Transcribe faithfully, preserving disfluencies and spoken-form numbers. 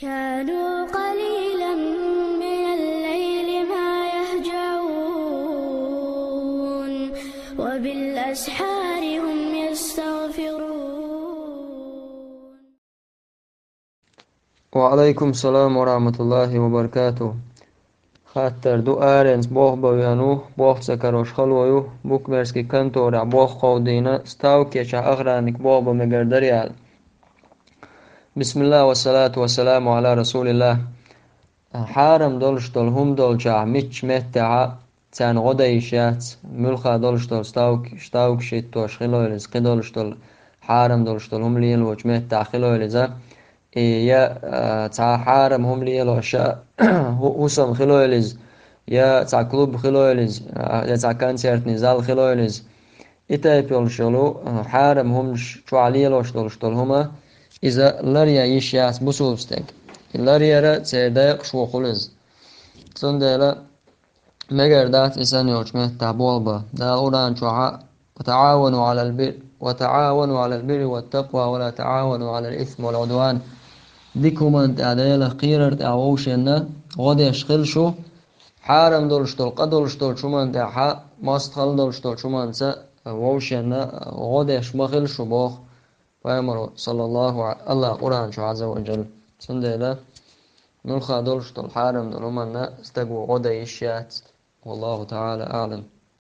كانوا قليلا من الليل ما يهجعون، وبالأسحار هم يستغفرون. وعليكم السلام ورحمة الله وبركاته. Хаттар ду: аренца болх бан веана ву, болх ца карош хало ю, букмекерски конторехь болх кховдийна, ставкечохь охранник болх бан мегар дарий аьлла. Бисмиллах, вассалату вассаламу ала расулиллах. Хьарам долуш долу хӀума долчохь мичча меттехь царна гӀо дан йиш яц, муьлхха долуш долу ставк-, ставкаш хӀиттош хилойла иза, кхин долуш долу хьарам долуш долу хӀума лелочу меттехь хилойла иза. И я, а, цхьа хьарам хӀума лелош, а, хӀу-, хӀусам хилойла иза, я цхьа клуб хилойла иза, а, я цхьа концертный зал хилойла иза. И тайпа йолуш йолу, а, хьарам хӀуманаш чохь лелош долуш долу хӀума, иза ларъян йиш яц бусулба стеган. И ларъяра церан декъашхо хуьлу иза. Цундела мегар дац и санна йолчу меттехь болх бан. Дала Къуръан чохь: «وتعاونوا على البر، وتعاونوا على البر والتقوى، ولا تعاونوا على الإثم والعدوان». Дика хӀуманна тӀехь, Делах кхерар тӀехь вовшенна гӀо деш хила шу, хьарам долуш долу, къа долуш долчу хӀуманна тӀехь, мостагӀалла долуш долчу хӀуманца вовшенна гӀо деш ма хила шу, боху Пайхамаро, саллаллаху Ӏа-, Аллах Къуръан чохь, Ӏазза ва Джалла. Цундела муьлхха долуш долу хьарам долу хӀуманна стага гӀо дан йиш яц. Валлаху таӀала аӀлам.